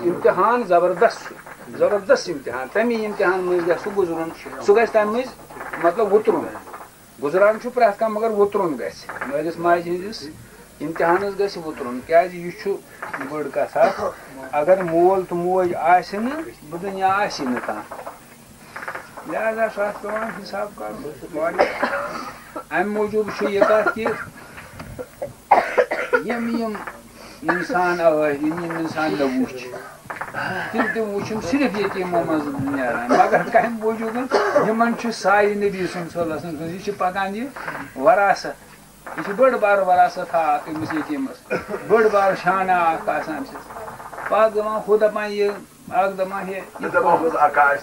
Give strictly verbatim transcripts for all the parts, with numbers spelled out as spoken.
امتحان زبردست چھُ، زبردست امتحان۔ تَمی امتحان مٔنٛزۍ گژھِ سُہ گُزرُن، سُہ گژھِ تَمہِ مٔنٛزۍ، مطلب، وُترُن۔ گُزران چھُ پرٛٮ۪تھ کانٛہہ، مگر وُترُن گژھِ۔ مٲلِس ماجہِ ہٕنٛدِس امتحانَس گژھِ وُترُن، کیٛازِ یہِ چھُ بٔڑ کَتھ اَکھ۔ اگر مول تہٕ موج آسہِ نہٕ، بہٕ دُنیا آسی نہٕ کانٛہہ۔ لہذا چھُ اَتھ پٮ۪وان حِساب کَرُن واریاہ۔ اَمہِ موٗجوٗب چھُ یہِ کَتھ کہِ یِم، یِم اِنسان ٲسۍ، یِم، یِم اِنسان مےٚ وُچھ، تِم، تِم وُچھِم صرف ییٚتہِ یِمو منٛز نیران۔ مگر کَمہِ موٗجوٗب؟ یِمَن چھُ سایہِ نبی سُنٛد صلی اللہ علیہ وسلم سُنٛد۔ یہِ چھُ پَکان یہِ وراثت۔ یہِ چھِ بٔڑ بار وراثت اَکھ أمِس یتیٖمَس۔ بٔڑ بار شانہ اَکھ آسان چھِ۔ پَتہٕ دَپان ہُہ، دَپان یہِ، اَکھ دَپان ہے، یہِ دَپان ہُہ آکاش۔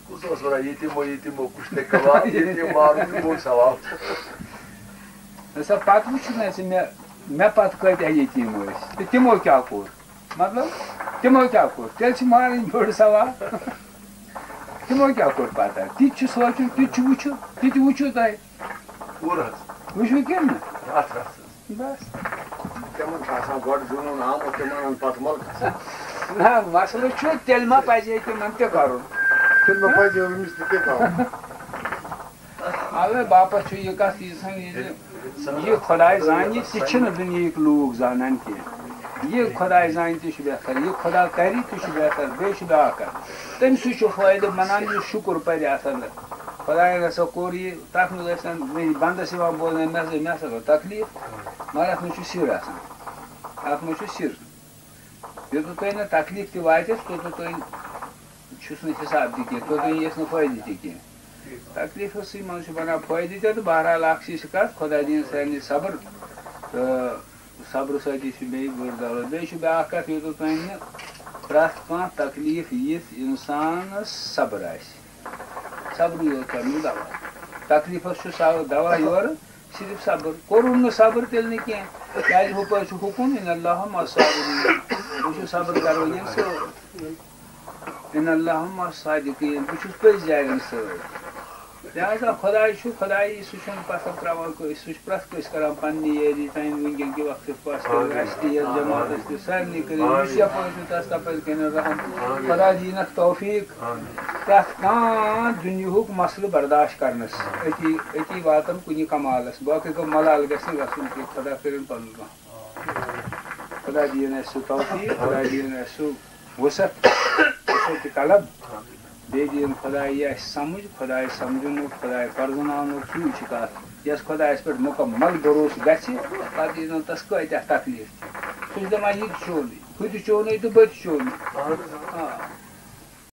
کُس اوس وَنان، ییٚتہِ یِمو، ییٚتہِ یِمو کُشتے کباب، ییٚتہِ یِم مارُن، یِمو ثواب۔ دَپان پَتہٕ وٕچھ مےٚ ژٕ مےٚ، مےٚ پَتہٕ کۭتیٛاہ یتیٖم ٲسۍ تہٕ تِمو کیٛاہ کوٚر؟ مطلب، تِمو کیٛاہ کوٚر؟ تیٚلہِ چھِ مارٕنۍ بٔڑ ثواب۔ تِمو کیٛاہ کوٚر پَتہٕ؟ تہِ تہِ چھُ سونٛچُن، تہِ تہِ چھُ وٕچھُن، تہِ تہِ وٕچھِو تۄہہِ۔ پوٗرٕ حظ۔ وٕچھِو کِنہٕ نہ؟ رَژھ رَژھ حظ۔ بَس۔ تِمَن چھُ آسان گۄڈٕ جنوٗن آمُت، تِم اَنَن پَتہٕ مۄلکَس۔ نہ، مسلہٕ چھُ، تیٚلہِ ما پَزِ ہے تِمَن تہِ کَرُن؟ تیٚلہِ ما پَزِ ہے أمِس تہِ کینٛہہ کَرُن؟ اَوَے باپَتھ چھُ یہِ کَتھ ییٖژہَن یہِ زِ یہِ خۄداے زانہِ، تہِ چھِنہٕ دُنیہٕکۍ لوٗکھ زانان کینٛہہ۔ یہِ خۄداے زانہِ، تہِ چھُ بہتر۔ یہِ خۄدا کَرِ، تہِ چھُ بہتر۔ بیٚیہِ چھُ بیٛاکھ کَتھ، تٔمۍ سٕے چھُ فٲیدٕ بَنان، یُس شُکُر پَرِ اَتھ اَندَر۔ خۄدایَن ہسا کوٚر یہِ، تَتھ منٛز ٲسۍ تَن مےٚ بَندَس یِوان بوزنہٕ، مےٚ ہسا، مےٚ ہسا گوٚو تکلیٖف، مگر اَتھ منٛز چھُ سِر آسان۔ اَتھ منٛز چھُ سِر۔ یوٚتَتھ تۄہہِ نہٕ تکلیٖف تہِ واتٮ۪س، توٚتَتھ تۄہہِ چھُس نہٕ حِساب تہِ کینٛہہ، توٚتَتھ یِیَس نہٕ فٲیدٕ تہِ کینٛہہ۔ تکلیٖفَس سۭتۍ منٛز چھُ بَنان فٲیدٕ تہِ، تہٕ بہرحال اَکھ چھِ یہِ کَتھ، خۄداے دِیِن سارنٕے صبر، تہٕ صبرٕ سۭتی چھُ بیٚیہِ بٔڑ دولت۔ بیٚیہِ چھُ بیٛاکھ کَتھ، یوٚتَتھ تۄہہِ نہٕ پرٛٮ۪تھ کانٛہہ تکلیٖف یِتھ اِنسانَس صبر آسہِ۔ صبرٕے یوت کَرنُک دوا۔ تکلیٖفَس چھُ سا-، دوا یورٕ صرف صبر۔ کوٚرُن نہٕ صبر، تیٚلہِ نہٕ کینٛہہ۔ کیٛازِ ہُپٲرۍ چھُ حُکُم، "ان اللہ مع الصابرین"۔ بہٕ چھُس صبر کَران ییٚمہِ سۭتۍ۔ "ان اللہ مع الصادقین"، بہٕ چھُس پٔزۍ جارٮ۪ن سۭتۍ۔ لہذا خۄداے چھُ، خۄدایی سُہ چھُنہٕ پَتھر ترٛاوان کٲنٛسہِ، سُہ چھُ پرٛٮ۪تھ کٲنٛسہِ کَران پنٛنہِ یٲری تانۍ۔ وٕنکٮ۪ن کہِ وقتہٕ خاص کر اَسہِ تہِ، یَتھ جماعتَس تہِ، سارنٕے کٔرِو، یُس یَپٲرۍ چھُ تَس تَپٲرۍ کٔرِنۍ رحم۔ خۄدا دِیِنَکھ توفیٖق۔ پرٛٮ۪تھ کانٛہہ دُنیاہُک مسلہٕ برداشت کرنس، أتی، أتی واتن کُنہِ کمالس۔ باقٕے گوٚو ملال گژھِ نہٕ گژھُن کینٛہہ، خۄدا کٔرِن پنُن کانٛہہ۔ خۄدا دِیِن اَسہِ سُہ توفیٖق، خۄدا دِیِن اَسہِ سُہ وُسعت، وُسعت قلب۔ بیٚیہِ دِیِن خۄدایہِ اَسہِ سمجھ، خۄدایہِ سمجھنُک، خۄدایہِ پرزناونُک، سُے چھِ کتھ۔ یۄس خۄدایس پٮ۪ٹھ مُکمل بھروسہٕ گژھِ، پتہٕ یِنو تس کۭتیاہ تکلیٖف تہِ۔ سُہ چھُ دپان، یہِ تہِ چونُے، ہُہ تہِ چونُے تہٕ بہٕ تہِ چونُے۔ آ۔